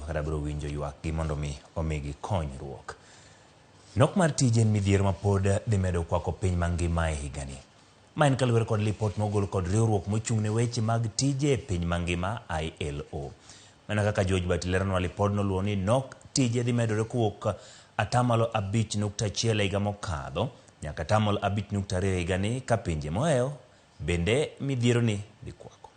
Kata biro winjo ywakgi mondo mi omigi konyruok. Nok mar tije en midhiero ma pod dhi medo kwako piny mangima e higani. Ma en kaluwore kod lipot mogol kod riwruok mochung' ne weche mag tije e piny mangima ILO. Mana kaka George Bati leronwa lipodno luwo ni nok tije dhi medore kowuok 5.1% e higa mokadho nyaka 5.2% e higani ka pinje mohewo bende midhieroni dhi kwako.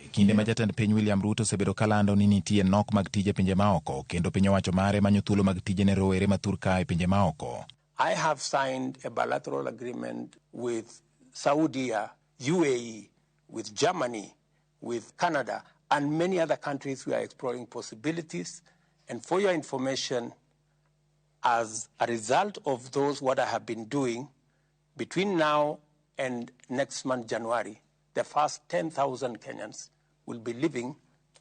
E kinde ma jatend piny William Ruto osebedo kalando ni nitie nok mag tije e pinje maoko kendo piny owacho mare manyo thuolo mag tije ne rowere ma thurka e pinje maoko. I have signed a bilateral agreement with Saudi, UAE, with Germany, with Canada, and many other countries. We are exploring possibilities. And for your information, as a result of those, what I have been doing, between now and next month, January, the first 10,000 Kenyans will be leaving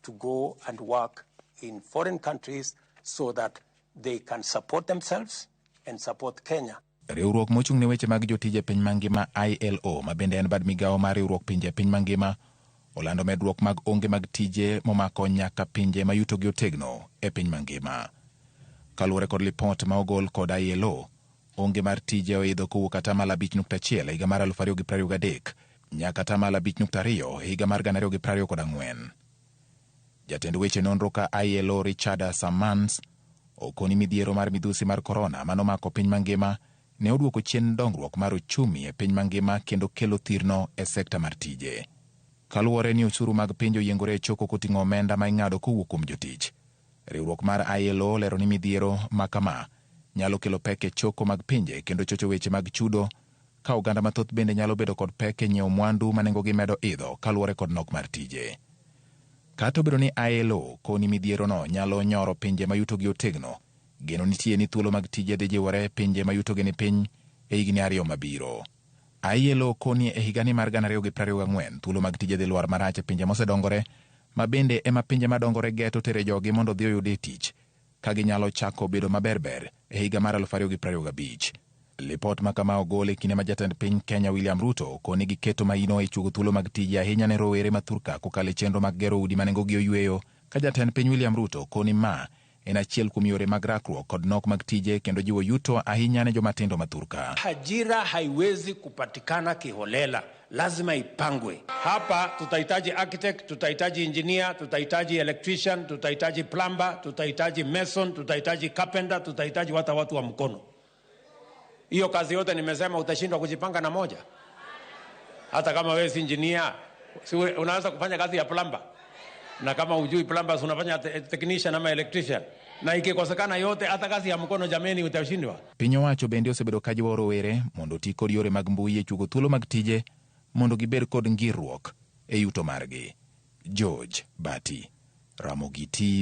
to go and work in foreign countries so that they can support themselves and support Kenya. Riwruok mochung' ne weche mag jotije e piny mangima ILO ma bende en bad migawo mar riwruok pinje e piny mangima olando medruok mag onge mag tije momako nyaka pinje ma yutogi otegno e piny mangima. Kaluwore kod lipot ma ogol kod ILO, onge mar tije oidho kowuok 5.1% e higa mar 2023 nyaka 5.2% e higa mar 2024. Jatend weche nonro ka ILO Richard Samans okoni midhiero mar midhusi mar korona manomako piny mangima ne oduoko chien dongruok mar uchumi e piny mangima kendo kelo thirno e sekta mar tije. Kaluwore ni osuru mag pinje oyiengore e choko koting'o omenda ma ing'ado kowuok kuom jotich. Riwruok mar ILO olero ni midhiero ma kama nyalo kelo pek e choko mag pinje kendo chocho weche mag chudo ka oganda mathoth bende nyalo bedo kod pek e nyiewo mwandu ma nengogi medo idho kaluwore kod nok mar tije. Kata obedo ni ILO koni midhierono nyalo nyoro pinje ma yutogi otegno, geno nitie ni thuolo mag tije dhi jiwore pinje ma yutogi ni piny e higni 2 mabiro. ILO koni e higani mar 2024 thuolo mag tije dhi lwar marach e pinje mosedongore ma bende ema pinje madongore geto tere jogi mondo odhi oyudie tich ka ginyalo chako bedo maberber e higa mar 2025. Lipot ma kama ogol e kinde ma jatend piny Kenya William Ruto koni giketo maino e chuogo thuolo mag tije ahinya ne rowere ma thurka kokalo e chenro mag gero udi ma nengogi oyweyo ka jatend piny William Ruto koni ma en achiel kuom yore mag rakruok kod nok mag tije kendo jiwo yuto ahinya ne joma tindo ma thurka. Ajira haiwezi kupatikana kiholela, lazima ipangwe. Hapa tutahitaji architect, tutahitaji engineer, tutahitaji electrician, tutahitaji plumber, tutahitaji mason, tutahitaji carpenter, tutahitaji hata watu wa mkono. Hiyo kazi yote nimesema utashindwa kujipanga na moja? Hata kama wewe si engineer, si unaweza kufanya kazi ya plumber? Na kama hujui plumber, si unafanya technician ama electrician? Na ikikosekana yote, hata kazi ya mkono jameni, utashindwa. Piny owacho bende osebedo ka jiwo rowere mondo oti kod yore mag mbui e chuogo thuolo mag tije mondo gibed kod ngirruok e yuto margi. George Bati, Ramogi TV.